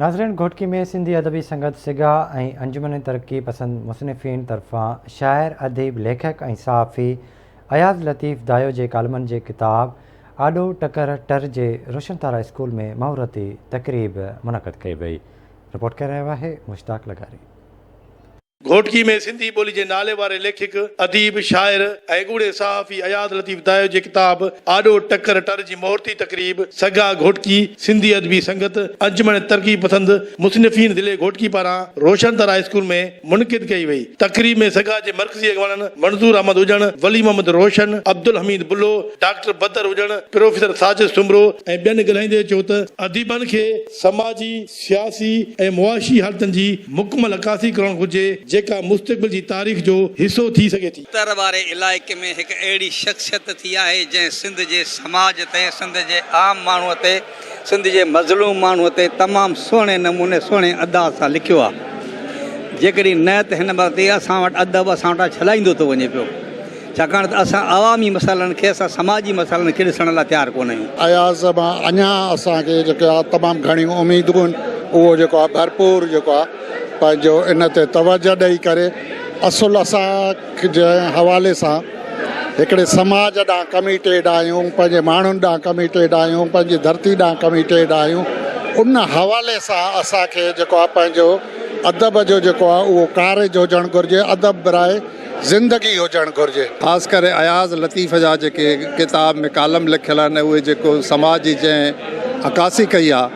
ناظرين گهوٽڪي ۾ سنڌي ادبي سنگت سگا ۽ انجمن ترقي پسند مصنفين طرفان شاعر، اديب، ليکڪ ۽ صحافي اياز لطيف دايو جي ڪالمن جي ڪتاب آڏو ٽڪر ٽر جي روشن تارا اسڪول ۾ مهورتي تقريب منعقد ڪئي وئي. رپورٽ ڪري رهيو آهي مشتاق لغاري. گهوٽڪي ۾ سنڌي ٻولي جي نالي واري ليکڪ، اديب، شاعر ۽ ڳوڙهي صحافي اياز لطيف دايو جي ڪتاب آڏو ٽڪر ٽر جي مهورتي تقريب سگا گهوٽڪي سنڌي ادبي سنگت انجمن ترقي پسند مصنفين ضلعي گهوٽڪي پاران روشن تارا اسڪول ۾ منعقد ڪئي وئي. تقريب ۾ سگا جي مرڪزي اڳواڻن منظور احمد اڄڻ، ولي محمد روشن، عبدالحميد بلو، ڊاڪٽر بدر اڄڻ، پروفيسر ساجد سومرو ۽ ٻين ڳالهائيندي چيو ته اديبن کي سماجي، سياسي ۽ معاشي حالتن جي مڪمل عڪاسي ڪرڻ گهرجي جيڪا مستقبل جي تاريخ جو حصو ٿي سگهي ٿي. اتر واري علائقي ۾ هڪ اهڙي شخصيت ٿي آهي جنهن سنڌ جي سماج تي، سنڌ جي عام ماڻهوء تي، سنڌ جي مظلوم ماڻهوء تي تمام سهڻي نموني سهڻي انداز سان لکيو آهي. جيڪڏهن نه ته هن وقت اسان وٽ ادب اسان وٽان ڇلائيندو ٿو وڃي پيو. ڇاڪاڻ ته اسان عوامي مسئلن کي، اسان سماجي مسئلن کي ڏسڻ لاء تيار ڪونه آهيون. اياز مان اڃا اسان کي جيڪي آ تمام گهڻيون اميدون آهن اهو جيڪو آ ڀرپور جيڪو آ پنهنجو ان تي توجه ڏئي ڪري اصل اسان جنهن حوالي سان هڪڙي سماج ڏانهن ڪميٽيڊ آهيون پنهنجي ماڻهن ڏانهن ڪميٽيڊ آهيون پنهنجي ڌرتي ڏانهن ڪميٽيڊ آهيون ان حوالي سان اسان کي جيڪو آ پنهنجو ادب جو جيڪو آ اهو ڪارج هجڻ گهرجي ادب برائي زندگي هجڻ گهرجي. خاص ڪري اياز لطيف جا جيڪي ڪتاب ۾ ڪالم لکيل آهن اهي جيڪو سماج جي جنهن عڪاسي ڪئي آ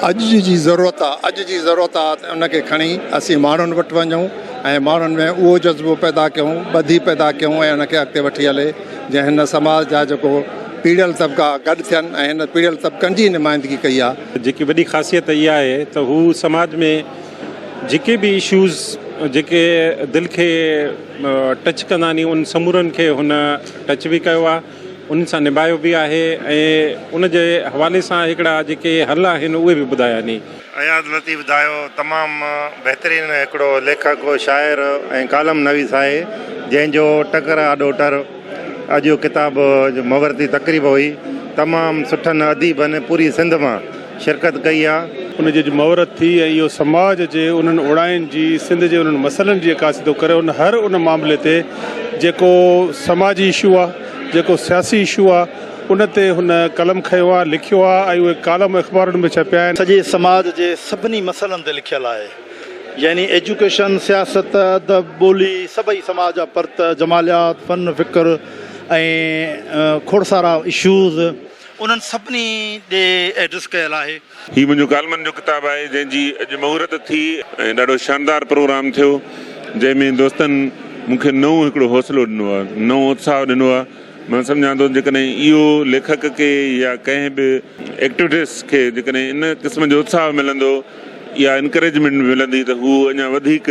اڄ جي ضرورت آ اڄ جي ضرورت آ ته ان کي کڻي اسين ماڻهن وٽ وڃون ۽ ماڻهن ۾ اهو جذبو پيدا ڪيون ٻڌي پيدا ڪيون ۽ ان کي اڳتي وٺي هلي جنهن هن سماج جا جيڪو پيڙيل طبقا گڏ ٿين ۽ هن پيڙيل طبقن جي نمائندگي ڪئي آ. جيڪي وڏي خاصيت اها آهي ته هو سماج ۾ جيڪي به اشوز جيڪي دل کي ٽچ ڪندا آهن ان سمورن کي هن ٽچ به ڪيو آهي انهن سان نڀايو به آهي ۽ ان جي حوالي سان هڪڙا جيڪي حل آهن اهي به ٻڌايا آهن. اياز لطيف دايو تمام بهترين هڪڙو ليکڪ، شاعر ۽ ڪالم نويس آهي جنهن جو ٽڪر آڏو ٽر اڄ اهو ڪتاب جو مهورتي تقريب هئي تمام سٺن اديبن پوري سنڌ مان شرڪت ڪئي آ. ان جي اڄ مهورت ٿي ۽ اهو سماج جي انهن اوڻاين جي سنڌ جي انهن مسئلن جي عڪاسي ٿو ڪري ان هر ان معاملي تي جيڪو سماجي اشو آ جيڪو سياسي اشو آ ان تي هن قلم کنيو آ لکيو آ ۽ اهي ڪالم اخبارن ۾ ڇپيا آهن. سڄي سماج جي سڀني مسئلن تي لکيل آهي يعني ايجوڪيشن، سياست، ادب، ٻولي سڀئي سماج جا پرت، جماليات، فن، فڪر ۽ کوڙ سارا اشوز انهن سڀني ڏي ايڊريس ڪيل آهي. هي منهنجو ڪالمن جو ڪتاب آهي جنهن جي اڄ مهورت ٿي ۽ ڏاڍو شاندار پروگرام ٿيو جنهن ۾ دوستن مون کي نئون هڪڙو حوصلو ڏنو آهي نئون اتساهه ڏنو آهي مان سمجهان ٿو جيڪڏهن اهو ليکڪ کي يا ڪنهن به ايڪٽيوٽيس کي جيڪڏهن ان قسم جو اتساهه ملندو يا انڪريجمينٽ ملندي ته هو اڃا وڌيڪ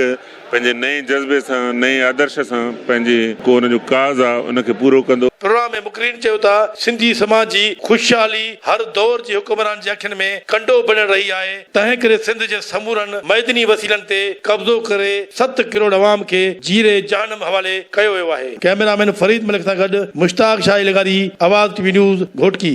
پنهنجي نئين جذبي سان، نئين آدرش سان پنهنجي ڪو ان جو ڪاز آ ان کي پورو ڪندو. پروگرام ۾ مقررين چيو ته سنڌي سماج جي خوشحالي هر دور جي حڪمران جي اکين ۾ ڪنڊو بڻيل رهي آهي، تنهن ڪري سنڌ جي سمورن معدني وسيلن تي قبضو ڪري ست ڪروڙ عوام کي جيري جهنم حوالي ڪيو ويو آهي. ڪئميرا مين فريد ملڪ سان گڏ مشتاق شاهي لغاري، آواز ٽي وي نيوز، گهوٽڪي.